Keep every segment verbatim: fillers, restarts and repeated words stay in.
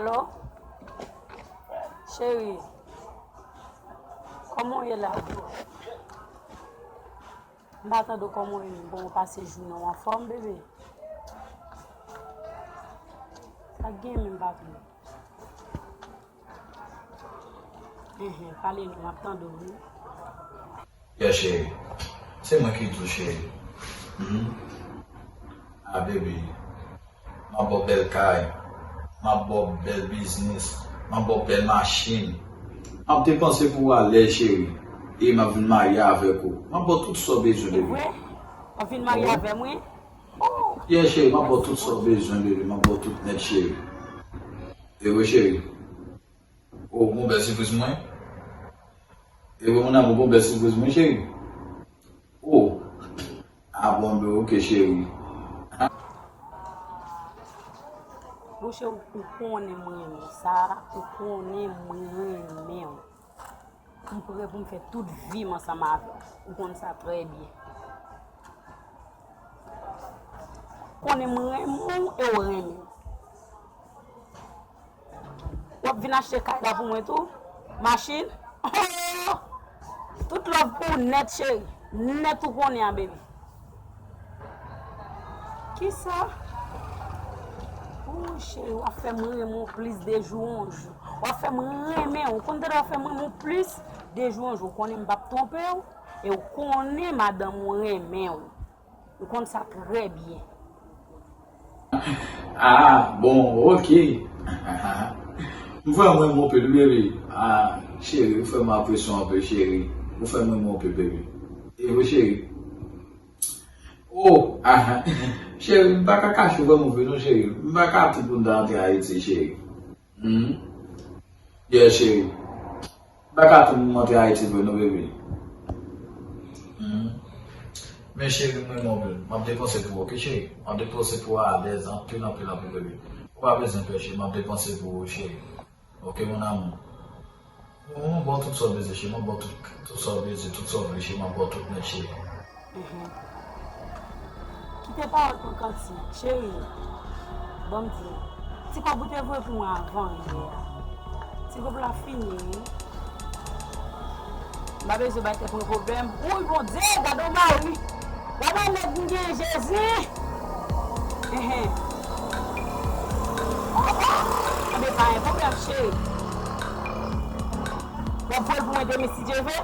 Alo? Cheri, kòman w ye la? M pa tande w, kòman w ye menm? Kòman w pase jounen w? Anfòm, bebe? Sa k gen menm, papi? Enhen, pale non, m ap tande w wi. Yeah, cheri. Se mwen ki di w, cheri. Mhm. Ah, baby. M ap ba w bèl kay. M ap ba w bèl biznis. M ap ba w bèl machin. M ap depanse pou ou alèz, cheri. E m ap vin marye avèk ou. M ap ba w tout sa w bezwen, baby. Vre? W ap vin marye avè mwen? Oh! Yeah, cheri, m ap ba w tout sa w bezwen, baby. M ap ba w tout nèt, cheri. E vre, cheri. Oh, bon, bèl sipriz mwen. E vre, mon amour, bon, bèl sipriz mwen, cheri. Oh. Ah, bon, ben, ok, cheri. Monchè, ou, ou konnen m renmen w, Sara, ou konnen m renmen w. M prè pou m fè tout vi m ansanm avè w. Ou konn sa trè byen. Konnen m renmen w e w renmen m. W ap vin achte kay la pou mwen tou? Machin? Oh! Tout love pou w nèt, cheri. Nèt ou konnen an, baby. Kisa? Oh, cheri, w ap fè m renmen w plis de jou an jou. W ap fè m renmen w. Ou konn tande w ap fè m renmen w plis de jou an jou. Ou konnen m p ap twonpe w. E w konnen madanm ou renmen w. Ou konn sa trè byen. Ah, bon, ok. M vrèman renmen w anpil, wi, baby. Ah, cheri, ou fè m apresye w anpil, cheri. Ou fè m renmen w anpil, baby. E vre, cheri. Oh, ah, cheri, m pa ka kache w vrèman vre, non, cheri. M pa ka tann pou m ta antre Ayiti, cheri. Hmm. Yeah, cheri. M pa ka tann pou m antre Ayiti vre non, baby. Hmm. Men cheri, m renmen w anpil. M ap depanse pou ou, ok, cheri? M ap depanse pou ou alèz, anpil, anpil, anpil, baby. Ou pa bezwen pè, cheri. M ap depanse pou ou, cheri. Ok, mon amour. Bon, m ap ba w tout sa w bezwen, cheri. M ap ba w tout, tout sa w bezwen, tout sa w vle, cheri. M ap ba w tout nèt, cheri. Mhm. Kite pawòl pou kantik, cheri. Ban m di w. Ti kòb ou te voye pou mwen avan yè a. Ti kòb la fini, wi. M pa bezwen bay tèt mwen pwoblèm. Wouy, Bondye, gade yon mari. Gade yon nèg m gen, Jezi. Enhen. Oh, oh. Enben, pa gen pwoblèm, cheri. W ap voye l pou mwen demen, si Dye vle?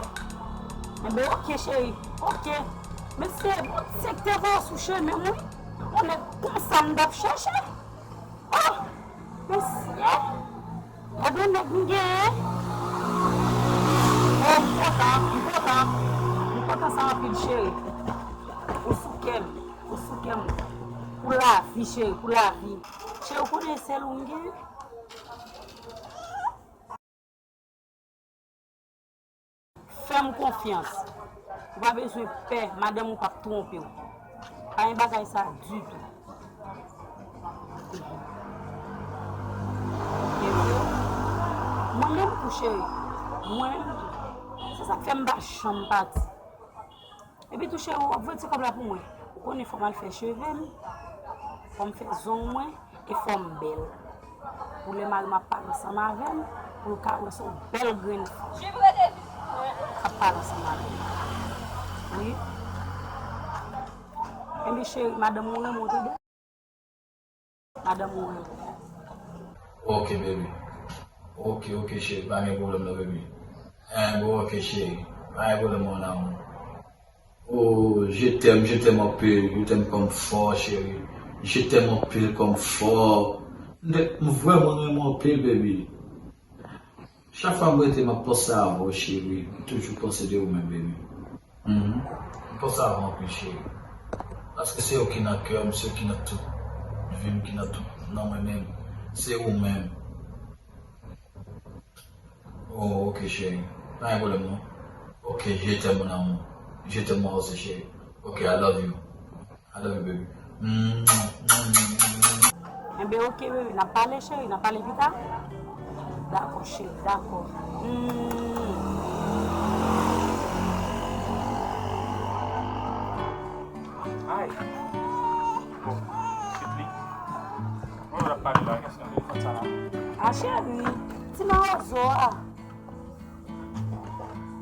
Enben, ok, cheri. Ok. Mesye, Bondye ki te voye w sou chemen m, wi. Yon nèg konsa m t ap chèche. Oh! Mesye! Gade yon nèg m genyen. Oh, m kontan, m kontan. M kontan sa anpil, cheri. Ou sou kè m. Ou sou kè m. Pou lavi, cheri, pou lavi. Cheri, ou konnen sèl ou m genyen? Fè m konfyans. Ou pa bezwen pè, madanm ou p ap twonpe w. Pa gen bagay sa ditou. Mwen menm tou, cheri. Mwen menm tou. Se sa k fè m pa janm pati. Epi tou, cheri, w ap voye ti kòb la pou mwen. Ou konnen fò m al fè cheve m, fò m fè zong mwen, e fò m bèl. Pou lè mari m ap pale ansanm avè m, pou l ka wè se yon bèl grenn fanm k ap pale ansanm avè m. Wi. Ebyen, cheri, madanm ou renmen w tande. Madanm ou renmen. Ok, baby. Ok, ok, cheri, pa gen pwoblèm non, baby. Hein, bon, ok, cheri, pa gen pwoblèm, mon amour. Oh, je t'aime, je t'aime anpil, je t'aime kòm fò, cheri. Je t'aime anpil kòm fò. M vrèman renmen w anpil, baby. Chak fwa m rete, m ap panse avè w, cheri. M toujou panse de ou menm, baby. Mhm. M panse avè w anpil, cheri. Paske se ou ki nan kè m, se ou ki nan tout vi m, ki nan tout nan mwen menm. Se ou menm. Oh, ok, cheri. Pa gen pwoblèm, non. Ok, je t'aime, mon amour. Je t'aime, moi aussi, chérie. Ok, I love you. I love you, baby. Enben, ok, bebe, n ap pale, cheri, n ap pale pita. Dakò, cheri, dakò. Ay. Bon, se pli. Mwen, w ap pale la, kèske telefòn sa la? A, A cheri, ti mawozo a.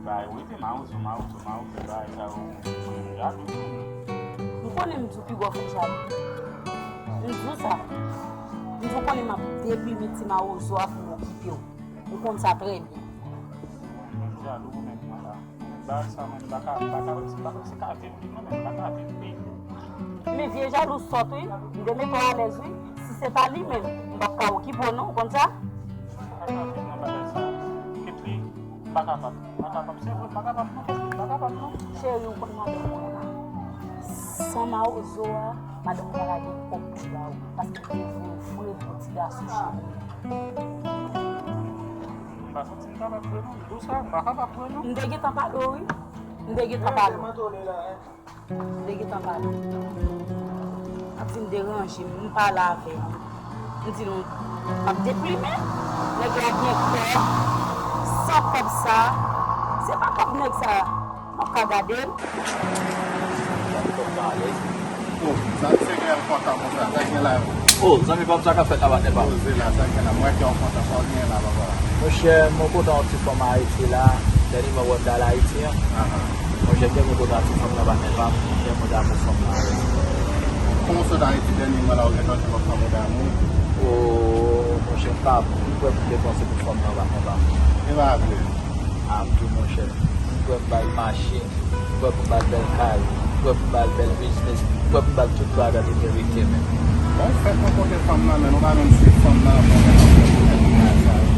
Bay, wi, ti mawozo, mawozo, mawozo, bay, sa yo, m jalou. M konnen m di w pi gwo fè jalou. M di w sa. M di w konnen m ap deprime ti mawozo a pou m okipe w. Ou konn sa trè byen. M jalou ou menm mwen la. Bagay sa mwen m pa ka, m pa ka, m pa ka, se ka viv li mwen menm, m pa ka viv li. Men vye jalou sòt wi, m te mete w alèz wi. Si se pa li menm, m p ap ka okipe w non, ou konn sa? M pa ka viv nan bagay sa. Kit li, m pa kapab, m pa kapab, se vre, m pa kapab non, kit li, m pa kapab non. Cheri, ou konn madanm mwen la. San mawozo a, madanm mwen pa ka gen kòb pou ba ou. Paske te vre, vre bon ti gason cheri. M pa santi m kapab vre non. M di w sa, m pa kapab vre non. M te gentan pale w wi. M te gentan pale w. M te gentan pale w. M ap di m deranje m, m pale avè l. M di nou, m ap deprime. Nèg la gen kòb. San kòb sa. Se pa kòb nèg sa. M ap ka gade l. Oh, sa se gen l kontan konsa, sa gen la. Oh, zanmi pa m, sa k ap fèt la, patnè pa m? Poze la, sa gen la. Mwen kè w kontan, sa w gen la, papa? Monchè, mwen kontan yon ti fanm Ayiti la. Dènyèman, wè m t al Ayiti an. Aha. Monchè, m tèlman kontan ti fanm nan, patnè pa m. M tèlman damou fanm nan. Kòman w sot Ayiti dènyèman la, ou gentan jwenn yon fanm ou damou? Oh, monchè, m pa, m kwè m te panse pou fanm nan, patnè pa m. E pa vre? A, m di w, monchè, m kwè m ba l machin. M kwè pou m ba l bèl kay, m kwè pou m ba l bèl biznis, m kwè pou m ba l tout bagay li merite menm. Bon, ou fèk rankontre fanm nan, men nou pa menm swiv fanm nan, bon, men nou fèk rankontre fanm nan, sa yo.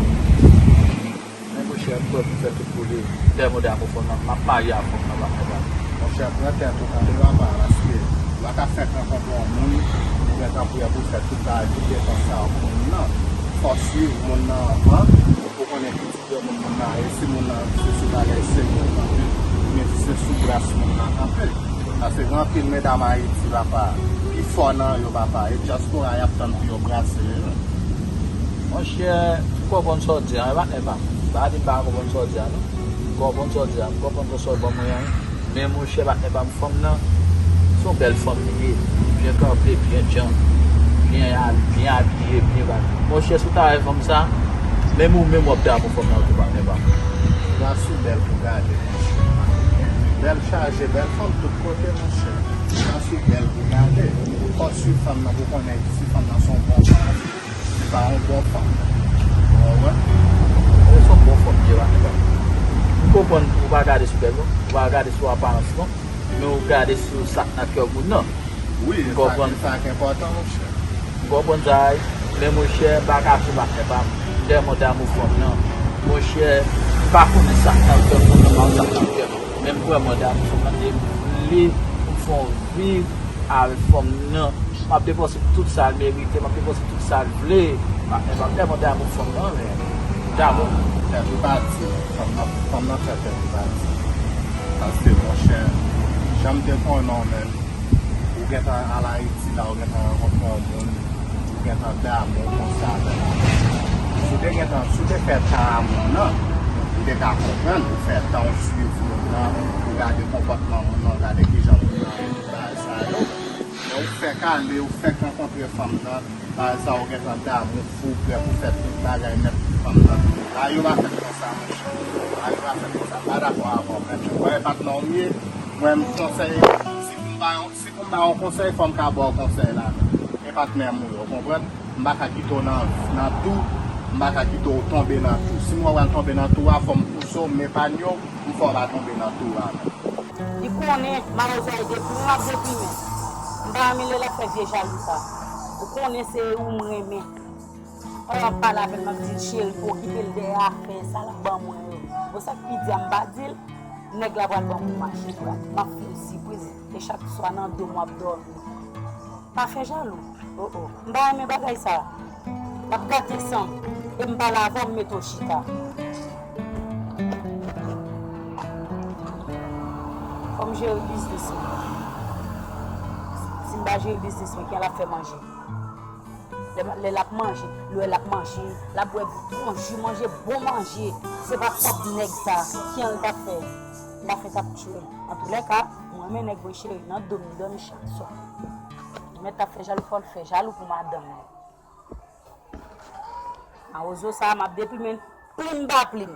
Men monchè, m kwè pou m fè tout pou li. Tèlman damou fanm nan, m ap marye ak fanm nan, pa fè bagay. Monchè, pran tèt ou, tande papa, paske ou pa ka fèk rankontre yon moun, ou gentan prè pou fè tout bagay, tout depans sa yo pou moun nan. Fò w swiv moun nan anvan, pou konnen ki de moun moun nan ye, si moun nan se sou bagay serye l kanpe, oubyen si se sou gras moun nan kanpe. Paske gen anpil medam Ayiti, papa, pi fò nan yo, papa, e dyaspora y ap tann pou yo brase yo. Monchè, m konprann sa w di a, wi, patnè pa m. Pa di m pa konprann sa w di a, non. M konprann sa w di a, m konprann sa w ban mwen an, wi. Men monchè, patnè pa m, fanm nan, se yon bèl fanm li ye. Byen kanpe, byen djanm, byen al-, byen abiye, byen bagay. Monchè, si w ta wè fanm sa, menm ou menm w ap damou fanm nan tou, patnè pa m. Gras ou bèl pou gade, monchè. Bèl chaje, bèl fanm tout kote, monchè. Gras ou bèl pou gade. Fò w swiv fanm nan pou konnen si fanm nan se yon bon fanm. Se pa yon bon fanm. Ou wè? E se yon bon fanm li ye, patnè pa m. M konprann ou pa gade sou bèl non. Ou pa gade sou aparans non. Men ou gade sou sa k nan kè moun nan. Wi, e sa ki, sa ki enpòtan, monchè. M konprann sa, wi. Men monchè, m pa kache patnè pa m. M tèlman damou fanm nan. Monchè, m pa konnen sa k nan kè moun nan, m pa konn sa k nan kè m. Men m vrèman damou fanm nan. E m vle pou m fè yon vi avèk fanm nan. M ap depanse tout sa l merite, m ap depanse tout sa l vle. Pa, e pa m tèlman damou fanm nan, men m damou. Tèt ou pa di, fanm nan, fanm nan fè tèt ou pa di. Paske, monchè, jan m te konnen w menm, ou gentan al Ayiti la, ou gentan rankontre yon moun, ou gentan damou konsa avè l. Si w te gentan, si w te fè tan a moun nan, ou te ka konprann, ou fè tan, ou swiv moun nan, ou gade konpòtman moun nan, ou gade kijan moun nan ye, tout bagay sa yo. Men ou fèk ale, ou fèk rankontre fanm nan, pa sa ou gentan damou fou, prè pou fè tout bagay nèt pou fanm nan. Bagay yo pa fèt konsa, monchè. Bagay yo pa fèt konsa. M pa dakò avè w, men ou wè e patnè w m ye, mwen m konsèye, si pou m ba yon, si pou m ba yon konsèy, fò m ka ba w konsèy la menm. E patnè m ou ye, ou konprann? M pa ka kite w nan, nan tou, m pa ka kite w tonbe nan tou. Si m wè w pral tonbe nan tou a, fò m pouse w, m epanye w, m fè w pa tonbe nan tou a menm. Li konnen mawozo a deprime, m ap deprime. M pa renmen lè l ap fè vye jalou sa. Ou konnen se ou m renmen. Pandan m ap pale avè l, m ap di l, cheri, pou okipe l dèyè afè sa l ap ban mwen yo. Bon, sa k pi di a, m pa di l, nèg la pral ban m pou mache, m ap fè l sipriz. E chak swa nan do m w ap dòmi. Pa fè jalou. Oh, oh. M pa renmen bagay sa. L ap gate san m. E m pale avè w, m mete w chita. Fò m jere biznis mwen. Si m pa jere biznis mwen, kijan l ap fè manje? Lè, lè l ap manje, lè l ap manje, l ap bwè bon ji, manje bon manje. Se pa kòb nèg sa, kijan l t ap fè? Lafen t ap tchwe l. Antoulèka, mwen renmen nèg vre cheri, nan do m li dòmi chak swa. Mèt ap fè jalou, fò l fè jalou pou madanm li. Mawozo sa a, m ap deplimen l plim pa plim.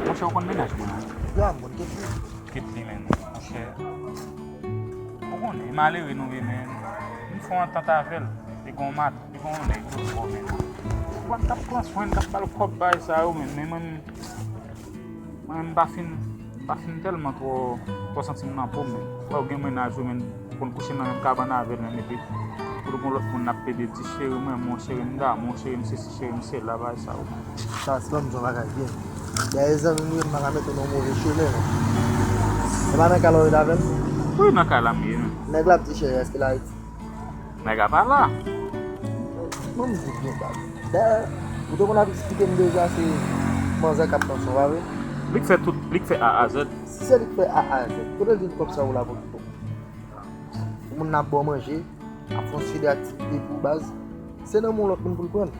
Monchè, ou konn mennaj mwen an? Ya, m konn Ketly. Ketly, men, monchè. Ou konnen, e malere nou ye, men. M fè yon antant avè l. Li gen yon mat, li gen yon nèg, tout bon, men. Mwen, m t ap pran swen l, m t ap ba l kòb, bagay sa yo, men, men mwen, mwen, m pa fin, m pa fin tèlman twò, twò santi m nan po m, men. Lè w gen mennaj ou, men, ou konn kouche nan menm kabann avè l, men, epi pou l gon lòt moun n ap pede di, cheri m renmen w, cheri m damou w, cheri m sesi, cheri m sela, bagay sa yo. Sa, se ban m di yon bagay byen. Dèyè zanmi m ye, m pa ka mete w nan move chemen, non. Se pa nan kay la w rete avè m? Wi, nan kay la m ye, men. Nèg la ap di, cheri, èske l Ayiti? Nèg la pa la. Ban m di w byen, baz. Dèyè, ou te konn ap eksplike m deja se manzè k ap pran swen, pa vre? Li k fè tout, li k fè A a Z. Si se li k fè A a Z, kote l jwenn kòb sa pou l ap okipe w? Moun nan ap ba w manje, ap fè yon seri de aktivite pou w, baz. Se nan men yon lòt moun pou l pran l.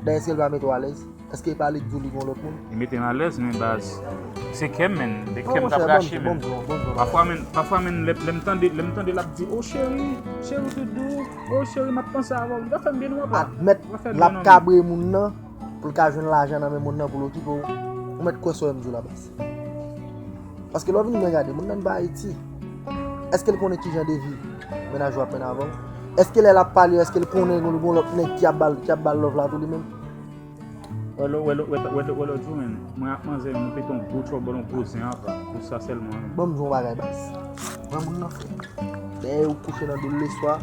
Dayè, èske l pa mete w alèz? Èske e pa li k di w li gen yon lòt moun? Li mete m alèz, men baz. Se kè m, men. Se kè m k ap rache, men. Pafwa, men, pafwa, men, lè, lè m tande, lè m tande l ap di, "O cheri, cheri doudou, o cheri, m ap panse avè w." Li pa fè m byen non, papa. Admèt, l ap kabre moun nan pou l ka jwenn lajan nan men moun nan pou l okipe w. Ou mèt kwè sa w wè m di w la, baz. Paske lè w vin byen gade, moun nan pa Ayiti. Èske l konnen kijan de vi mennaj ou ap mennen avè w? Èske lè l ap pale, èske l konnen gon, gon lòt nèg ki ap ba l, ki ap ba l love la tou li menm? Wè lè, wè lè, wè lè, wè lè, wè lè, wè lè, men, mwen ak manzè, nou pete yon gwo trouble, yon gwo zen apa, pou sa sèlman, men. Ban m di w yon bagay, baz. Wè moun nan fè. Dèyè ou kouche nan do l leswa,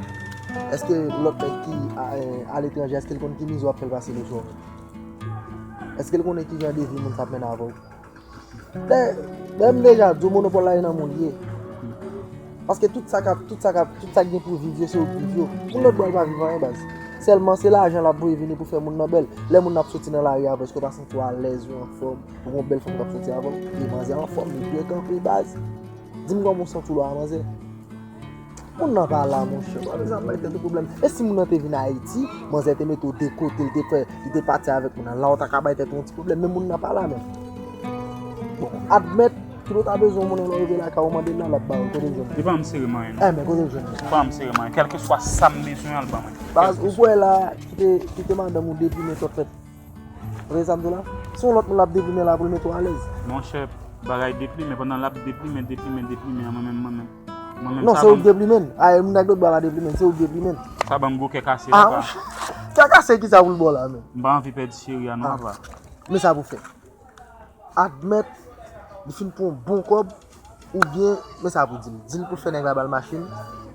èske lòt nèg ki a, e, aletranje, èske l konn ki mizè w ap fè l pase leswa? Èske l konnen kijan de vi moun sa ap mennen avè w? Dayè, dayè m deja di w monopòl la e nan moun l ye. Paske tout sa k ap, tout sa k ap, tout sa k gen pou viv yo, se ou k viv yo. Moun lòt bò a pa viv anyen, baz. Sèlman se lajan l ap voye vini pou fè moun nan bèl. Lè moun nan ap soti nan lari a, èske w pa santi w alèz, ou anfòm, ou gon bèl fanm k ap soti avè w? E manzè anfòm, li byen kanpe, baz. Di m kòman w santi w la, manzè? Moun nan pa la, monchè. Pa bezwen ap bay tèt ou pwoblèm. E si moun nan te vin Ayiti, manzè te mete w de kote, li te fè, li te pati avèk moun nan, la w ta ka bay tèt ou yon ti pwoblèm, men moun nan pa la menm. Bon, admèt, kilè w ta bezwen yon moun nan lè w rive lakay ou, mande l la, l ap ba ou l, kote l jwenn li? Li pa janm sere m anyen, non. Enben, kote l jwenn li? Li pa janm sere m anyen. Kèlkeswa sa m bezwen an, l ban mwen. Baz, ou kwè la, kite, kite madanm ou deplimen, tout fèt. Tande sa m di w la? Se yon lòt moun l ap deplimen la pou l mete w alèz. Monchè, bagay deplimen, pandan l ap deplimen, deplimen, deplimen an, mwen menm, mwen menm. Mwen menm, non, se ou k deplimen l. Ay, moun ak lòt bò a pa deplimen l, se ou k deplimen l. Sa ban m gwo kè kase la, pa. Kè kase ki sa pou l ba w la, men? M pa anvi pèdi cheri a, non, apa. Men sa pou fè. Admèt, li fin pran yon bon kòb, oubyen, men sa pou di l. Di l pou l fè nèg la ba l machin,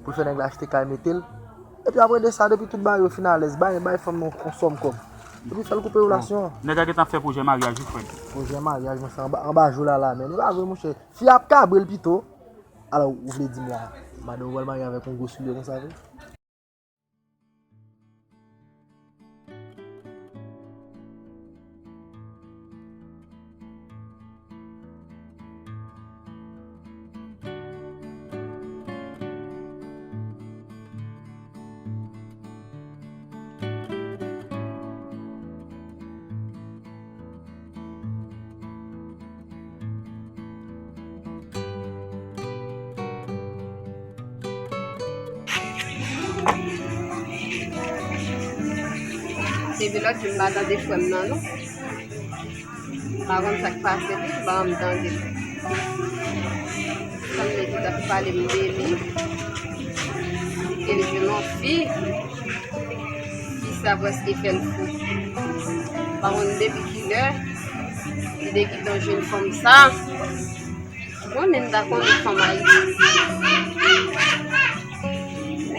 pou l fè nèg la achte kay mete l. Epi apre de sa, depi tout bagay yo fin alèz, bay, bay fanm nan yon sòm kòb. Epi fè l koupe relasyon an. Nèg la gentan ap fè pwojè maryaj wi, frè m. Pwojè maryaj, monchè, anba, anba jou la la, men. E pa vre, monchè. Fi a ap kabre l pito. Alò, ou vle di m la, madanm ou pral marye avèk yon gwo soulye konsa vre? Depi lòt jou m pa tande frè m nan, non. M pa konn sa k pase tou, m pa janm tande l. Sanble li t ap pale m de li. Li te jwenn yon fi. Fi sa prèske fè l fou. M pa konn depi kilè li te gentan jwenn fanm sa. Mwen menm ta konnen fanm Ayiti.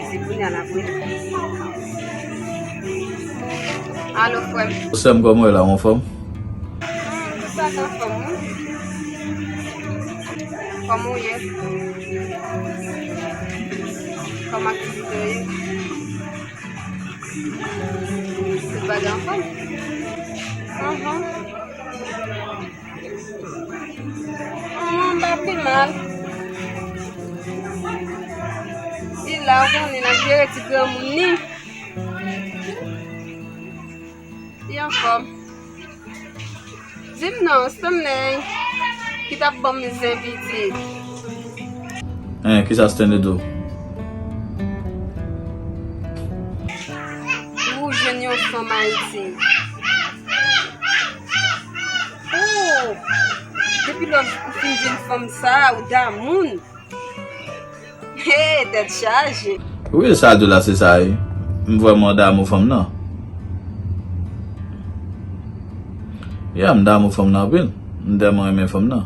Se kounye a l ap rele. Alo, frè m. Sè m, kòman w ye la, ou anfòm? Hmm, tout bagay anfòm, wi. Kòman w ye? Kòman aktivite w ye? Tout bagay anfòm? Anhan. Manman m pa pi mal. Li la, ou konnen, l ap jere ti granmoun li. Anfòm. Di m non, Stanley ki t ap ban m zen pitit. Hein, kisa Stanley di w? Ou jwenn yon fanm Ayiti. Oh! Depi lè ou fin jwenn fanm sa, ou damou l. Hey, tèt chaje. Wi, sa di w la, se sa, wi. M vrèman damou fanm nan. Ya, m damou fanm nan anpil. M tèlman renmen fanm nan.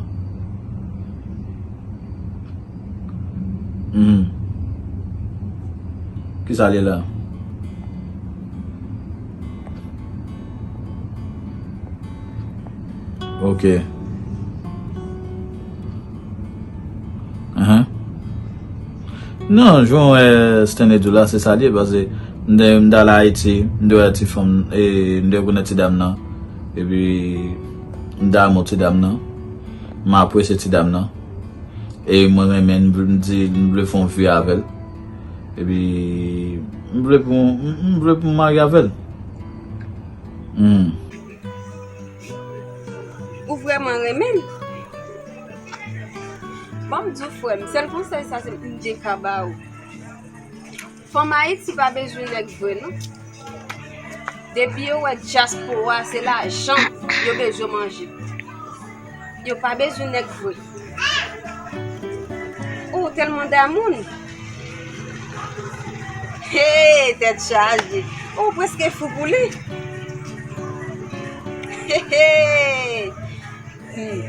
Mhm. Kisa l ye la? Ok. Ahan. Non, jan w wè Stanley di w la, se sa l ye, paske m te, m t al Ayiti, m te wè ti fanm, e, m te konnen ti dam nan, epi m damou ti dam nan, m apresye ti dam nan, e mwen renmen l, m di, m vle fè yon vi avè l, epi m vle pou, m, m vle pou m marye avè l. Hmm. Ou vrèman renmen l? Ban m di w, frè m, sèl konsèy sa se m te ka ba ou. Fanm Ayiti pa bezwen nèg vre, non. Depi yo wè dyaspora, se lajan yo bezwen manje. Yo pa bezwen nèg vre. Ou tèlman damou l. Hey, tèt chaje. Ou prèske fou pou li. Hey, hey. Hmm.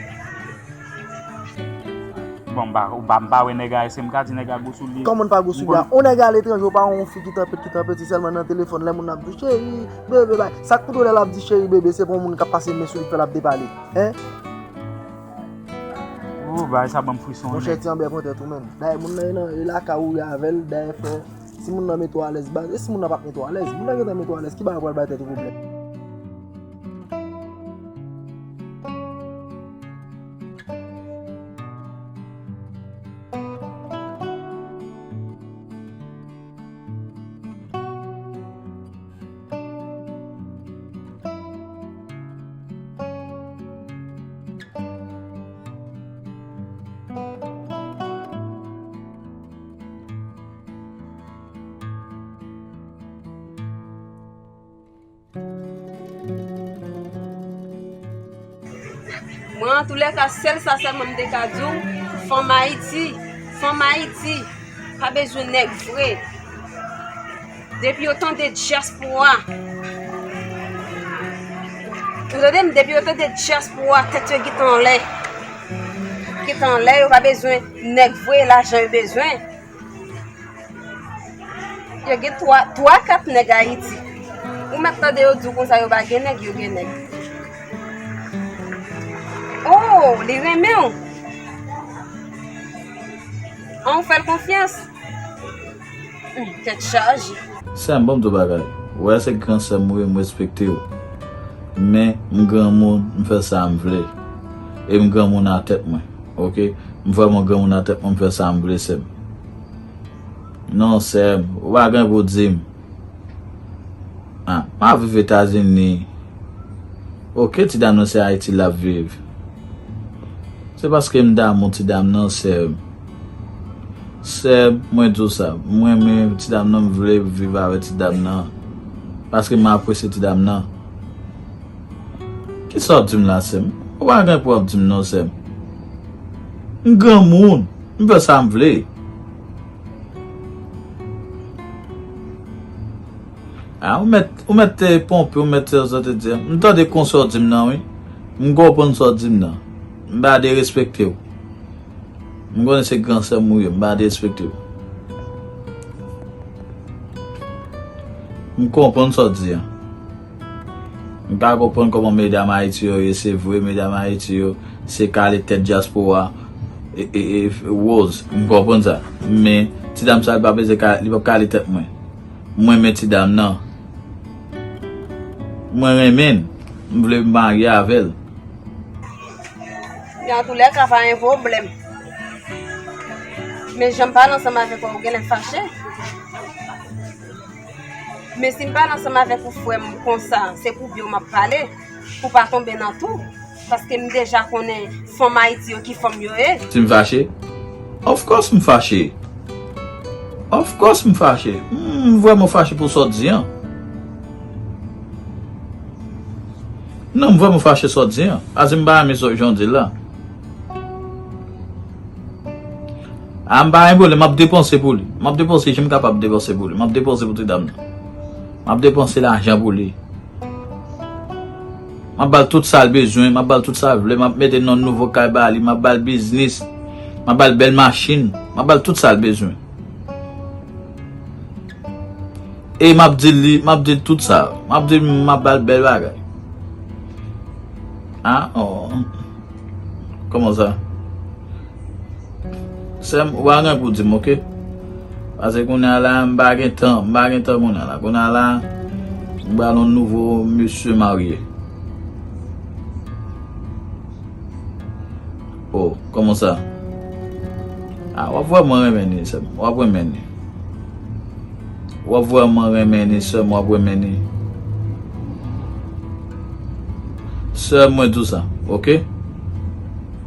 Bon, m pa, ou pa, m pa wè nèg a, èske m ka di nèg a gwo sou li? Kòman n pa gwo sou li a? On nèg aletranje, ou pa wè yon fi ki tanpet, ki tanpet, se sèlman nan telefòn, lè moun nan ap di cheri, bebe, bay. Sa k pou lè l ap di cheri, bebe, se pa yon moun k ap pase men sou li, k fè l ap depale. Hein? Oh, bay, sa ban m frison, monchè, nèg. Ti anbè pran tèt ou menm. Dayè, moun nan, e nan, e lakay ou ye avè l, dayè, frè. Si moun nan mete w alèz, baz, e si moun nan pa t mete w alèz? Moun nan gentan mete w alèz, ki bagay pral bay tèt ou pwoblèm? Mwen, antoulèka, sèl sa sèlman m te ka di w, fanm Ayiti, fanm Ayiti pa bezwen nèg vre. Depi yo tande dyaspora, ou tande m, depi yo tande dyaspora, tèt yo gentan anlè. Gentan anlè, yo pa bezwen nèg vre, lajan yo bezwen. Yo gen twa, twa, kat nèg Ayiti. Ou mèt tande yo di w konsa yo pa gen nèg, yo gen nèg. Oh, li renmen w. An, ou fè l konfyans. Hmm, tèt chaje. Sè m, ban m di w bagay. Ou wè se gran sè m ou ye, m respekte w. Men, m granmoun, m fè sa m vle. E m granmoun nan tèt mwen. Ok? M vrèman granmoun nan tèt mwen, m fè sa m vle, sè m. Non, sè m, ou pa gen pou di m. Ah, m ap viv Etazini. Ok, ti dam nan se Ayiti l ap viv. Se paske m damou ti dam nan, sè m. Sè m, mwen di w sa, mwen menm ti dam nan, m vle viv avèk ti dam nan. Paske m apresye ti dam nan. Kisa w ap di m la, sè m? Ou pa gen pou w ap di m non, sè m. M granmoun, m fè sa m vle. Ah, ou mèt, ou mèt te ponpe, ou mèt te sot di. M tande konsa w di m nan, wi. M konprann sa w di m nan. M pa derespekte w. M konnen se gran sè m ou ye, m pa derespekte w. M konprann sa w di an. M ka konprann kòman medam Ayiti yo ye, se vre, medam Ayiti yo, se kale tèt dyaspora, e, e, e, woz, m konprann sa. Men, ti dam sa, li pa bezwen ka, li p ap kale tèt mwen. Mwen renmen ti dam nan. Mwen renmen l. M vle marye avè l. Nan toulèka, pa gen pwoblèm. Men jan m pale ansanm avèk ou, ou genlè fache. Men si m pale ansanm avèk ou, frè m, konsa, se pou byen w m ap pale, pou w pa tonbe nan tou. Paske m deja konnen fanm Ayiti yo ki fanm yo ye. Si m fache? Of course m fache. Of course m fache. M vrèman fache pou sa w di an. Non, m vrèman fache sa w di an. Paske m pa renmen sa jan w di l la. A, m pa gen pwoblèm, m ap depanse pou li. M ap depanse jan m kapab depanse pou li. M ap depanse pou ti dam nan. M ap depanse lajan pou li. M ap ba l tout sa l bezwen, m ap ba l tout sa l vle, m ap mete nan nouvo kay ba li, m ap ba l biznis, m ap ba l bèl machin, m ap ba l tout sa l bezwen. E m ap di li, m ap di l tout sa, m ap di l m ap ba l bèl bagay. A, oh. Kòman sa? Sè m, ou pa gen pou di m, oke? Paske kounye a la, m pa gen tan, m pa gen tan kounye a la. Kounye a la, m pral yon nouvo mesye marye. Oh, kòman sa? A, w ap vrèman renmen li, sè m. W ap renmen li. W ap vrèman renmen li, sè m, w ap renmen li. Sè m, mwen di w sa, oke?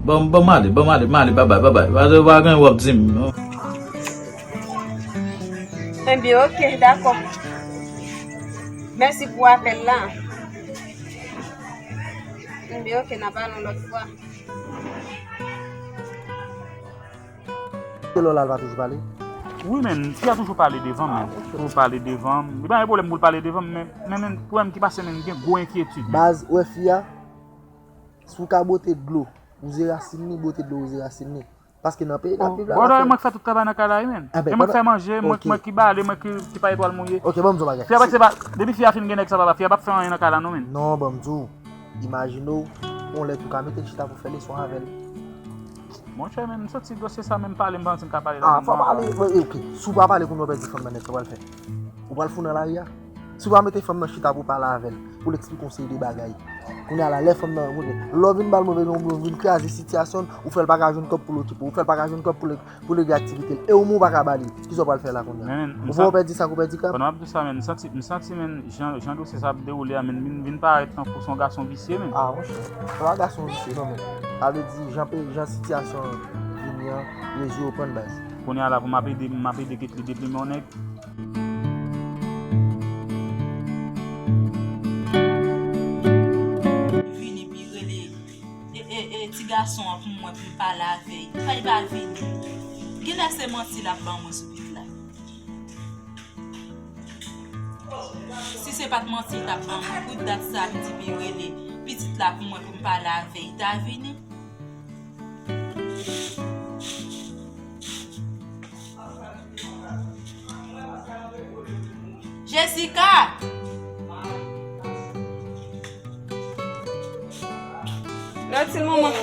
Ban m, ban m ale, ban m ale, m ale, babay, babay. Pa, pa gen w ap di m. Ebyen, oke, dakò. Mèsi pou apèl la. Ebyen, oke, n a pale yon lòt fwa. Ke lò la, l pa toujou pale? Wi, men, fi a toujou pale devan m, men. Toujou pale devan m. Li pa gen pwoblèm pou l pale devan m, men, men, men, pwoblèm ki pase, men, gen gwo enkyetid, men. Baz, ou wè fi a, si w ka bwote dlo, wouze rasin li, bwote dlo, wouze rasin li. Paske nan peyi n ap viv la, brother, e mwen k fè tout travay nan kay la, wi, men. E mwen k fè manje, mwen, mwen ki bale, mwen ki, ki pa etwal mouye. Ok, ban m di w bagay. Fi a pa, se pa, depi fi a fin gen nèg sa, papa, fi a p ap fè anyen nan kay la, non, men. Non, ban m di w. Imajine w, yon lè tou ka mete l chita pou fè leson avè l. Monchè, men, m santi dosye sa, men, m pale, m pa santi m ka pale la. A, fò pale, ok. Si w pa pale kounye a, w pèdi fanm nan nèt, sa w pral fè? Ou pral fout nan lari a? Si w pa mete fanm nan chita pou w pale avè l, pou l eksplike w yon seri de bagay. Kounye a la, lè fanm nan, kounye a, lè w vin ba l move nonm, ou vin kraze sitiyasyon l, ou fè l pa ka jwenn kòb pou l okipe w, ou fè l pa ka jwenn kòb pou l pou l regle aktivite l. E ou menm ou pa ka ba li. Kisa w pral fè la kounye a? Ou pèdi sa k ou pèdi kanmenm? Pandan m ap di sa, men, m santi, m santi, men, jan, jan dosye sa ap dewoule a, men, vin, vin parèt tankou se yon gason visye, men. A, monchè, se pa gason visye, non, men. Sa vle di, jan pe-, jan sitiyasyon an vini an, rezo yo pran baz. Kounye a la, pou m ap ede, m ap ede Ketly deplimen yon nèg. Vini, pi rele. E, e, e, ti gason an pou mwen, pou m pale avè l. Fè l pa vini. Genlè se manti l ap ban mwen sou pitit la. Si se pa t manti l t ap ban mwen, pou dat sa m di pi rele pitit la pou mwen, pou m pale avè l, ta vini. Jessica! Lòtil manman.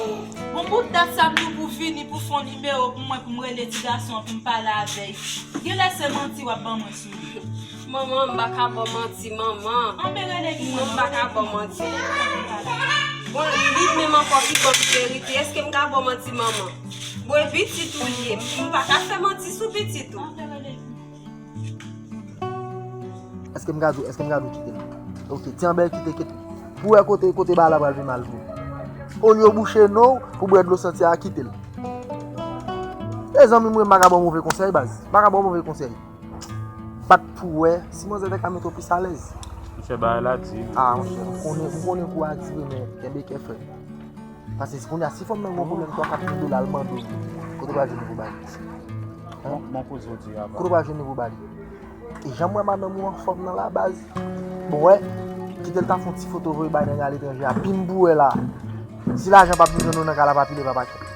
Bon, pou dat sa m di w pou vini, pou fè yon nimewo pou mwen, pou m rele ti gason an, pou m pale avè l. Genlè se manti w ap ban mwen sou li. Manman, m pa ka ba w manti, manman. Anben rele li. Non, m pa ka ba w manti. Bon, li menm ankò ki ban m verite. Èske m ka ba w manti, manman? Bon, e pitit ou li ye. M pa ka fè manti sou pitit ou. Èske m ka di w, èske m ka di w kite l? Ok, ti anbè kite, kite. Pou wè kote, kote bagay la pral vin mal pou ou. Olye w bouche nen w pou bwè dlo santi a, kite l. E zanmi m, mwen m pa ka ba w move konsèy, baz. M pa ka ba w move konsèy. Bat pou wè si manzè te ka mete w plis alèz. Monchè, bagay la di. A, monchè, m konnen, m konnen kou a di vre, men kenbe kè, frè. Paske si kounye a, si fanm nan gen yon pwoblèm twa kat mil dola, l mande w li, kote w pral jwenn li pou ba li? Hein? Bon, bon koze w di a, ba. Kote w pral jwenn li pou ba li? E jan m wè madanm ou anfòm nan la, baz. Bon, wè, kite l ta fè yon ti foto voye bay nèg aletranje a, pi m pou wè la. Si lajan p ap vin jwenn ou nan kay la, pa pile, pa pakèt.